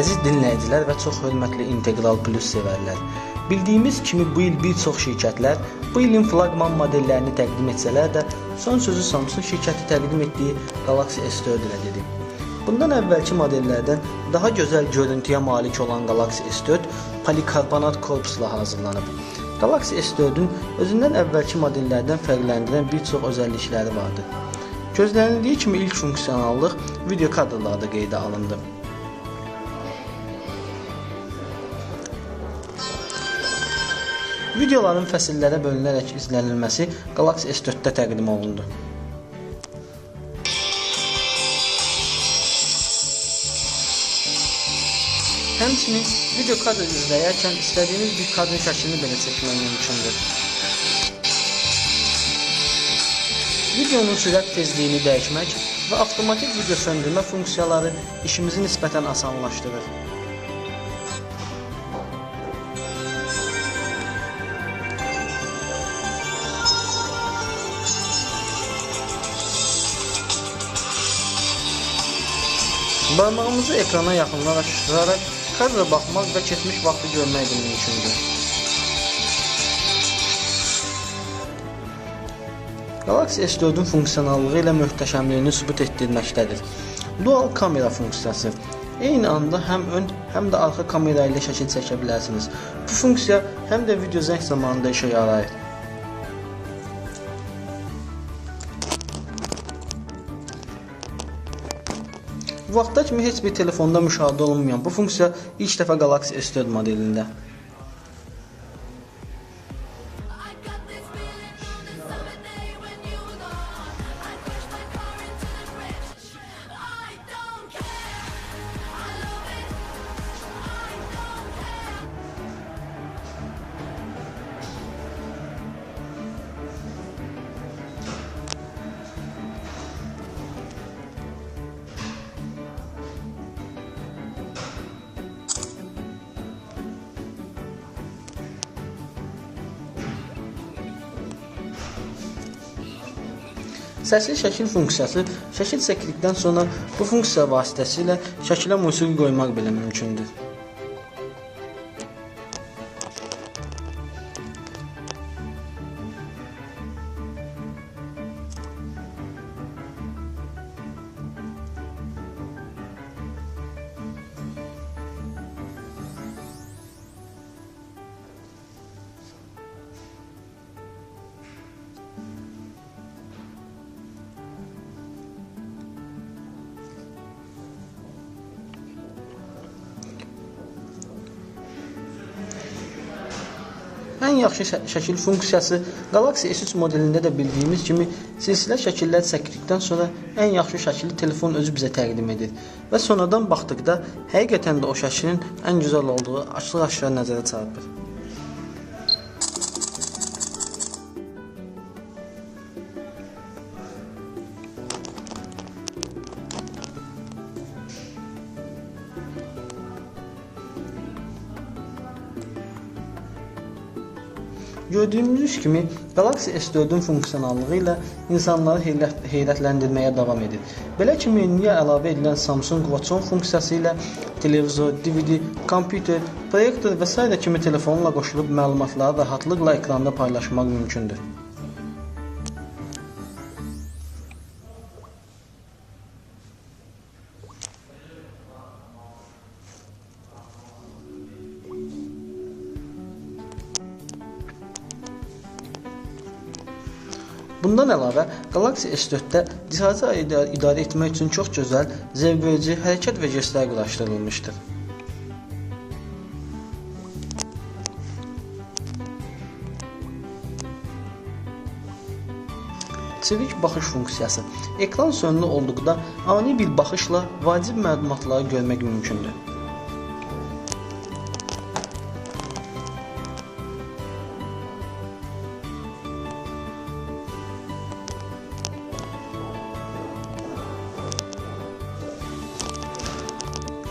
Əziz dinləyicilər və çox hörmətli Integral Plus sevərlər. Bildiyimiz kimi bu il bir çox şirkətlər bu ilin flaqman modellərini təqdim etsələr də, son sözü Samsung şirkəti təqdim etdiyi Galaxy S4 ilə dedi. Bundan əvvəlki modellərdən daha gözəl görüntüyə malik olan Galaxy S4 polikarbonat korpusla hazırlanıb. Galaxy S4-ün özündən əvvəlki modellərdən fərqləndirən bir çox özəllikləri vardı. Gözlənildiyi kimi ilk funksionallıq video kadrlarda qeydə alındı. Videoların fəsillərə bölünərək izlənilməsi Galaxy S4-də təqdim olundu. Həmçinin video kadr izləyərkən istədiyiniz bir kadrın şəklini belə çəkmək mümkündür. Videonun sürət tezliyini dəyişmək və avtomatik video söndürmə funksiyaları işimizi nisbətən asanlaşdırır. Barmağımızı ekrana yaxınlaşdıraraq kadra baxmaq və keçmiş vaxtı görmək də mümkündür. Galaxy S4-ün funksionallığı ilə möhtəşəmliyini sübut etdirməkdədir. Dual kamera funksiyası. Eyni anda həm ön, həm də arxa kamera ilə şəkil çəkə bilərsiniz. Bu funksiya həm də video zəng zamanında işə yarayır. Bu vaxta kimi heç bir telefonda müşahidə olunmayan bu funksiya ilk dəfə Galaxy S4 modelində. Səsli şəkil funksiyası şəkil çəkildikdən sonra bu funksiya vasitəsilə şəkilə musiqi qoymaq belə mümkündür. Ən yaxşı şəkil funksiyası Galaxy S3 modelində də bildiyimiz kimi silsilə şəkillər çəkildikdən sonra ən yaxşı şəkili telefon özü bizə təqdim edir və sonradan baxdıqda həqiqətən də o şəklin ən gözəl olduğu açıq-aşkar nəzərə çarpır. Gördüyümüz kimi Galaxy S4-ün funksionallığı ilə insanları heyrətləndirməyə davam edir. Belə ki, menüyə əlavə edilən Samsung Watch On funksiyası ilə televizor, DVD, kompüter, proyektor və s. kimi telefonla qoşulub məlumatları rahatlıqla ekranda paylaşmaq mümkündür. Bundan əlavə, Galaxy S4-də cihazı idarə etmək üçün çox gözəl, zevqverici hərəkət və jestlər quraşdırılmışdır. Çevik baxış funksiyası. Ekran sönülü olduqda ani bir baxışla vacib məlumatları görmək mümkündür.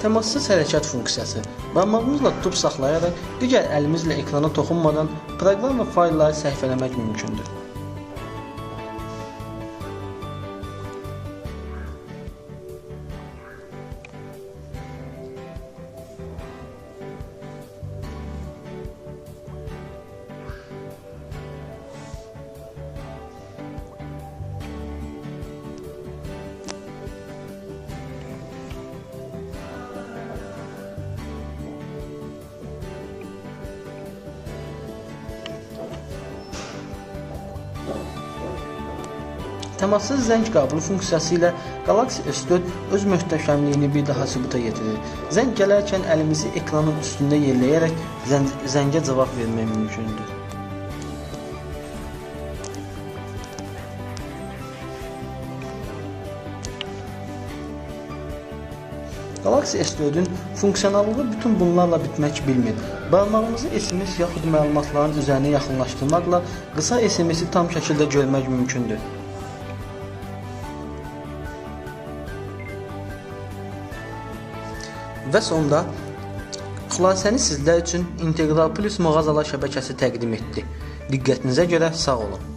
Təmassız hərəkət funksiyası. Barmağımızla tutub saxlayaraq digər əlimizlə ekrana toxunmadan proqram və faylları səhifələmək mümkündür. Təmassız zəng qəbulu funksiyası ilə Galaxy S4 öz möhtəşəmliyini bir daha sübuta yetirir. Zəng gələrkən əlimizi ekranın üstündə yerləyərək zəngə cavab vermək mümkündür. Galaxy S4-ün funksionallığı bütün bunlarla bitmək bilmir. Barmağımızı SMS yaxud məlumatların üzərinə yaxınlaşdırmaqla qısa SMS-i tam şəkildə görmək mümkündür. Və sonda xülasəni sizlər üçün Integral Plus mağazalar şəbəkəsi təqdim etdi. Diqqətinizə görə sağ olun.